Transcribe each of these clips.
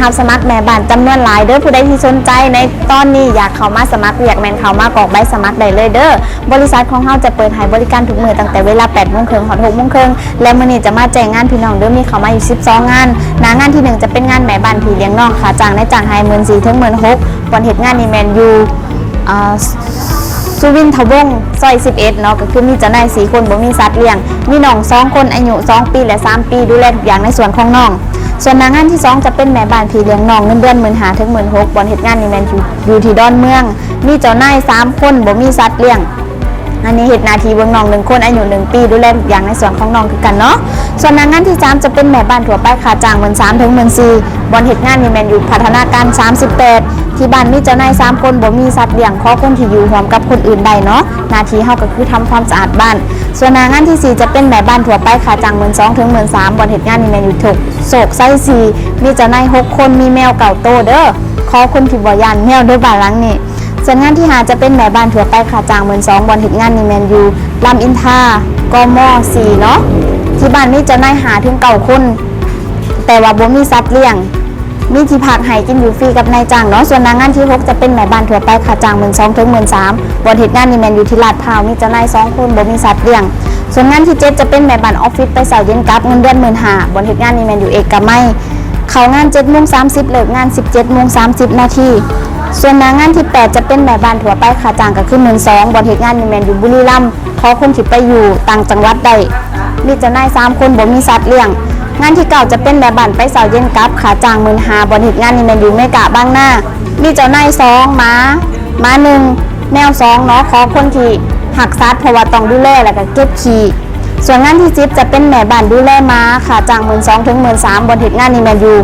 ຮັບສະໝັກແມ່ບ້ານຈຳນວນຫຼາຍເດີ້. ຜູ້ໃດທີ່ສົນໃຈໃນຕອນນີ້ ຢາກເຂົ້າມາສະໝັກວຽກ ແມ່ນເຂົ້າມາກອກໃບສະໝັກໄດ້ເລີຍເດີ້. ບໍລິສັດຂອງເຮົາຈະເປີດໃຫ້ບໍລິການທຸກມື້ ຕັ້ງແຕ່ເວລາແປດໂມງເຄິ່ງຮອດຫົກໂມງເຄິ່ງ ແລະ ມື້ນີ້ຈະມາແຈ້ງງານພີ່ນ້ອງເດີ້. ມີເຂົ້າມາຢູ່ສິບສອງງານ. ໜ້າງານທີໜຶ່ງຈະເປັນງານແມ່ບ້ານພີ່ລ້ຽງນ້ອງ ຄ່າຈ້າງນາຍຈ້າງໃຫ້ໝື່ນສີ່ເຖິງໝື່ນຫົກ. ບ່ອນເຮັດງານນີ້ແມ່ນຢູ່ ອ່າ ສຸວິນທະວົງ ຊອຍສິບເອັດເນາະ, ກໍຄືມີເຈົ້ານາຍສີ່ຄົນ ບໍ່ມີສັດລ້ຽງ, ມີນ້ອງສອງຄົນ ອາຍຸສອງປີ ແລະ ສາມປີ ດູແລທຸກຢ່າງໃນສວນຂອງນ້ອງ. ສ່ວນໜ້າງານທີສອງຈະເປັນແມ່ບ້ານພີ່ລ້ຽງນ້ອງ ເງິນເດືອນໝື່ນຫ້າເຖິງໝື່ນຫົກ. ບ່ອນເຮັດງານນີ້ແມ່ນຢູ່ ຢູ່ທີ່ດອນເມືອງ, ມີເຈົ້ານາຍສາມຄົນ ບໍ່ມີສັດລ້ຽງ. ອັນນີ້ເຮັດໜ້າທີ່ເບິ່ງນ້ອງໜຶ່ງຄົນ ອາຍຸໜຶ່ງປີ ດູແລທຸກຢ່າງໃນສວນຂອງນ້ອງຄືກັນເນາະ. ສ່ວນໜ້າງານທີສາມຈະເປັນແມ່ບ້ານທົ່ວໄປ ຄ່າຈ້າງໝື່ນສາມເຖິງໝື່ນສີ່. ບ່ອນເຮັດງານນີ້ແມ່ນຢູ່ພັດທະນາການສາມສິບແປດ. ທີ່ບ້ານມີເຈົ້ານາຍສາມຄົນ ບໍ່ມີສັດລ້ຽງ, ຂໍຄົນທີ່ຢູ່ຮ່ວມກັບຄົນອື່ນໄດ້ເນາະ. ໜ້າທີ່ເຮົາກໍຄືທຳຄວາມສະອາດບ້ານ. ສ່ວນໜ້າງານທີສີ່ຈະເປັນແມ່ບ້ານທົ່ວໄປ ຄ່າຈ້າງໝື່ນສອງເຖິງໝື່ນສາມ. ບ່ອນເຮັດງານນີ້ແມ່ນຢູ່ໂຊກໄຊສີ່, ມີເຈົ້ານາຍຫົກຄົນ ມີແມວເກົ້າໂຕເດີ້. ຂໍຄົນທີ່ບໍ່ຢ້ານແມວເດີ້ບ້ານຫຼັງນີ້. ສ່ວນງານທີຫ້າຈະເປັນແມ່ບ້ານທົ່ວໄປ ຄ່າຈ້າງໝື່ນສອງ. ບ່ອນເຮັດງານນີ້ແມ່ນຢູ່ລຳອິນທາ ກມ ສີ່ເນາະ. ທີ່ບ້ານມີເຈົ້ານາຍຫ້າເຖິງເກົ້າຄົນ ແຕ່ວ່າບໍ່ມີສັດລ້ຽງ, ມີທີ່ພັກໃຫ້, ກິນຢູ່ຟຣີກັບນາຍຈ້າງເນາະ. ສ່ວນໜ້າງານທີຫົກຈະເປັນແມ່ບ້ານທົ່ວໄປ ຄ່າຈ້າງໝື່ນສອງເຖິງໝື່ນສາມ. ບ່ອນເຮັດງານນີ້ແມ່ນຢູ່ທີ່ລາດພ້າວ, ມີເຈົ້ານາຍສອງຄົນ ບໍ່ມີສັດລ້ຽງ. ສ່ວນງານທີເຈັດຈະເປັນແມ່ບ້ານອອບຟິດ ໄປເຊົ້າເຢັນກັບ, ເງິນເດືອນໝື່ນຫ້າ. ບ່ອນເຮັດງານນີ້ແມ່ນຢູ່ເອກະໄມ, ເຂົ້າງານເຈັດໂມງສາມສິບ ເລີກງານສິບເຈັດໂມງສາມສິບນາທີ. ສ່ວນໜ້າງານທີແປດຈະເປັນແມ່ບ້ານທົ່ວໄປ ຄ່າຈ້າງກໍຄືໝື່ນສອງ. ບ່ອນເຮັດງານນີ້ແມ່ນຢູ່ບຸລີລັມ, ຂໍຄົນທີ່ໄປຢູ່ຕ່າງຈັງຫວັດໄດ້, ມີເຈົ້ານາຍສາມຄົນ ບໍ່ມີສັດລ້ຽງ. ງານທີເກົ້າຈະເປັນແມ່ບ້ານໄປເຊົ້າເຢັນກັບ, ຄ່າຈ້າງໝື່ນຫ້າ. ບ່ອນເຮັດງານນີ້ແມ່ນຢູ່ເມກາບາງນາ, ມີເຈົ້ານາຍສອງ, ໝາ ໝາໜຶ່ງ, ແມວສອງເນາະ, ຂໍຄົນທີ່ຮັກສັດ ເພາະວ່າຕ້ອງດູແລ ແລ້ວກໍເກັບຂີ້. ສ່ວນງານທີສິບຈະເປັນແມ່ບ້ານດູແລໝາ, ຄ່າຈ້າງໝື່ນສອງເຖິງໝື່ນສາມ. ບ່ອນເຮັດງານນີ້ແມ່ນຢູ່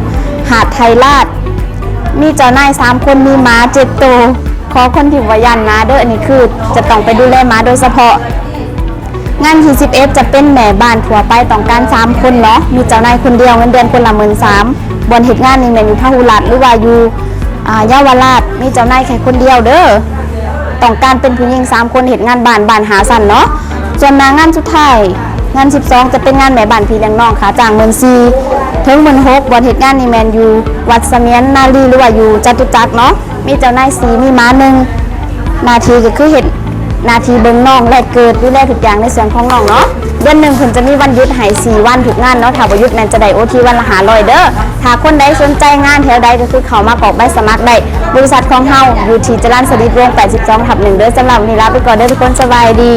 ຫາດໄທລາດ, ມີເຈົ້ານາຍສາມຄົນ, ມີໝາເຈັດໂຕ. ຂໍຄົນທີ່ບໍ່ຢ້ານໝາເດີ້, ອັນນີ້ຄືຈະຕ້ອງໄປດູແລໝາໂດຍສະເພາະ. ງານທີສິບເອັດຈະເປັນແມ່ບ້ານທົ່ວໄປ, ຕ້ອງການສາມຄົນເນາະ, ມີເຈົ້ານາຍຄົນດຽວ, ເງິນເດືອນຄົນລະໝື່ນສາມ. ບ່ອນເຮັດງານນີ້ແມ່ນຢູ່ພະຫຸລັດ ຫຼືວ່າຢູ່ ອ່າ ເຍົາວະລາດ, ມີເຈົ້ານາຍແຄ່ຄົນດຽວເດີ້. ຕ້ອງການເປັນຜູ້ຍິງສາມຄົນ ເຮັດງານບ້ານ, ບ້ານຫ້າຊັ້ນເນາະ. ສ່ວນໜ້າງານສຸດທ້າຍ, ງານສິບສອງຈະເປັນງານແມ່ບ້ານພີ່ລ້ຽງນ້ອງ, ຄ່າຈ້າງໝື່ນສີ່ເຖິງໝື່ນຫົກ. ບ່ອນເຮັດງານນີ້ແມ່ນຢູ່ວັດສະໝຽນນາລີ ຫຼືວ່າຢູ່ຈະຕຸຈັກເນາະ, ມີເຈົ້ານາຍສີ່, ມີໝາໜຶ່ງ. ໜ້າທີ່ກໍຄືເຮັດໜ້າທີ່ເບິ່ງນ້ອງ ແລະ ເກີດ ດູແລທຸກຢ່າງໃນສວນຂອງນ້ອງເນາະ. ເດືອນໜຶ່ງເພິ່ນຈະມີວັນຢຸດໃຫ້ສີ່ວັນທຸກງານເນາະ, ຖ້າບໍ່ຢຸດແມ່ນຈະໄດ້ໂອທີວັນລະຫ້າຮ້ອຍເດີ້. ຖ້າຄົນໃດສົນໃຈງານແຖວໃດກໍຄືເຂົ້າມາກອກໃບສະໝັກໄດ້. ບໍລິສັດຂອງເຮົາຢູ່ທີ່ຈະລັນສະນິດວົງ ແປດສິບສອງທັບໜຶ່ງເດີ້. ສຳລັບມື້ນີ້ລາໄປກ່ອນເດີ້ທຸກຄົນ, ສະບາຍດີ.